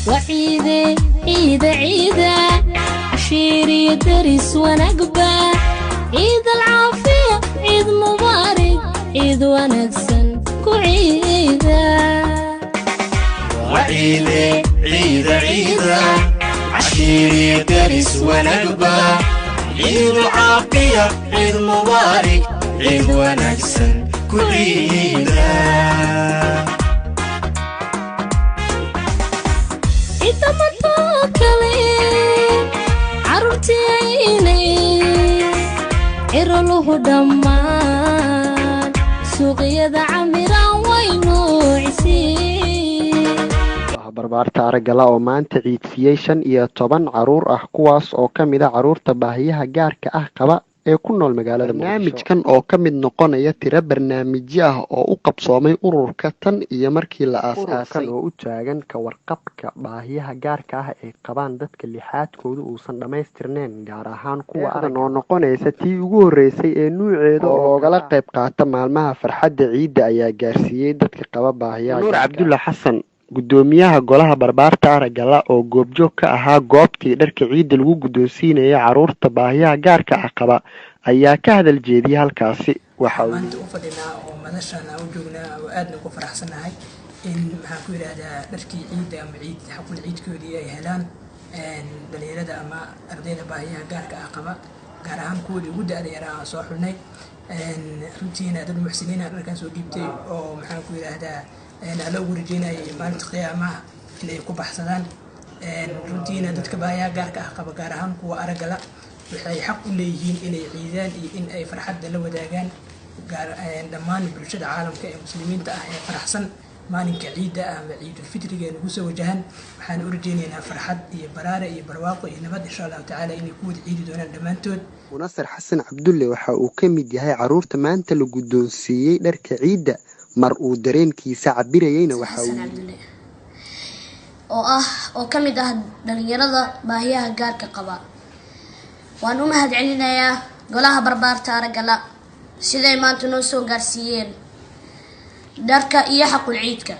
Waciide ciida ciida, cashiiriyo daris wanagba, ciid alcaafiya, ciid mubaarig, ciid wanaagsan ku ciida. Waciide ciida ciida, cashiiriyo daris wanagba, ciid alcaafiya, ciid mubaarig, ciid wanaagsan ku ciida. Cidamatoo kale carruurtiaynay ciroluhu dhammaan suuqyada camiraan waynuucisiin. Barbaarta Araggala oo maanta ciidsiiyey 15 caruur ah, kuwaas oo ka mid a caruurta baahiyaha gaarka ah qaba ee ku nool magaalada. Barnaamijkan oo ka mid noqonaya tiro barnaamijyo ah oo u qabsoomay ururka tan iyo markii la aas-aasay, oo u taagan ka warqabka baahiyaha gaarka ah ay qabaan dadka lixaadkoodu uusan dhammaystirneyn, gaar ahaan kuwa arag, oo noqonaysa tii ugu horreysay ee nuuceeda oo loogala qayb qaata maalmaha farxadda ciidda, ayaa gaarsiiyey dadka qaba baahiyaha. Nuur Cabdulla Xasan, gudoomiyaha golaha Barbaarta Araggala, oo goobjoog ka ahaa goobtii dharka ciidda lagu guddoonsiinayay caruurta baahiyaha gaarka ah qaba, ayaa ka hadal jeediyey halkaasi. Waxa uu maanta u fadhinaa oo madashaan aan u joognaa oo aadna ugu faraxsanahay in, maxaan ku yidhaahdaa, dharkii ciidda ama ciid xaqul ciidkoodii ay helaan dhalinyarada ama ardayda baahiyaha gaarka ah qaba, gaar ahaan kuwoodii ugu da-da yaraa aan soo xulnay. Runtiina dad muxsiniina dharkan soo dhiibtay oo, maxaan ku yidhaahdaa, alla ugu rajeynayay maalinta qiyaamaha inay ku baxsadaan. Runtiina dadka baahiyaha gaarka ah qaba, gaar ahaan kuwa araggala, waxay xaq u leeyihiin inay ciidaan iyo in ay farxadda la wadaagaan gaar dhammaan bulshada caalamka ee muslimiinta ah ee faraxsan maalinka ciidda ah ama ciidulfitriga ee nagu soo wajahan. Waxaan u rajeynaynaa farxad iyo baraare iyo barwaaqo iyo nabad, insha Allahu tacaala, inay ku wada ciidi doonaan dhammaantood. Munasar Xasan Cabdulle waxa uu ka mid yahay caruurta maanta la guddoonsiiyey dharka ciidda. Mar uu dareenkiisa cabirayeyna waxa uu Xasan Cabdulle oo ah oo ka mid ah dhalinyarada baahiyaha gaarka qaba, waan u mahad celinayaa golaha Barbaarta Araggala siday maanta noo soo gaarsiiyeen dharka iyo xaqul ciidka.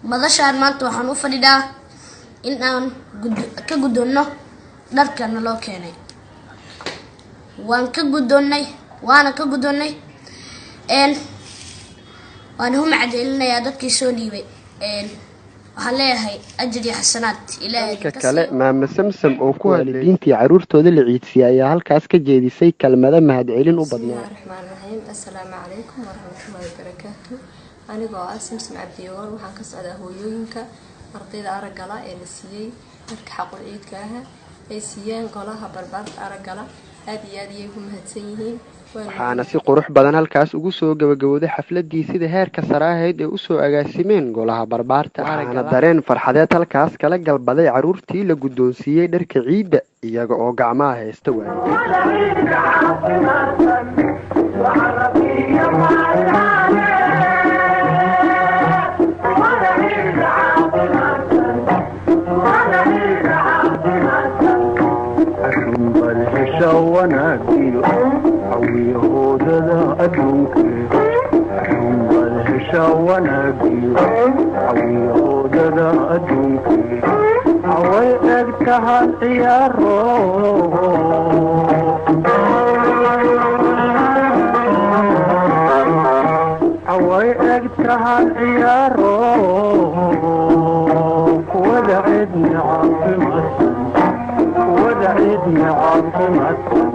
Madashaan maanta waxaan u fadhinaa in aan ka guddoonno dharka naloo keenay. Waan ka guddoonnay, waana ka guddoonnay. Waan u mahad celinayaa dadkii soo dhiibay. Waxaan leeyahay ajir iyo xasanaad Ilaahay Dhanka idinka kale, siiyo. Maama Samsam oo ku waalidiintii caruurtooda la ciidsiiyey ayaa halkaas ka jeedisay kelmado mahadcelin u badnaa. Bismillahi raxmaan raxiim. Assalaamu calaykum waraxmatullaahi wabarakaatu. Anigoo ah Samsam Cabdiyogool, waxaan ka socdaa hooyooyinka ardayda araggala ee la siiyey dharka xaqul ciidka ah ay siiyeen golaha Barbaarta Araggala. Aada iyo aad ayay ugu mahadsan yihiin. Waxaana si qurux badan halkaas ugu soo gabagabooday xafladii sida heerka sare ahayd ee usoo agaasimeen golaha Barbaarta. Waxaana dareen farxadeed halkaas kala galbaday caruurtii la guddoonsiiyey dharka ciidda, iyaga oo gacmaha haysta waalidiin. Bal hesha wanaagiyo cawiyahoodada adduunke, bal hesha wanaagiyo cawiyahoodada adduunke, haway eg tahan ciyaaro, haway eg tahan ciyaaro, kuwada cidna caafimaadsan, kuwada cidna caafimaadsan.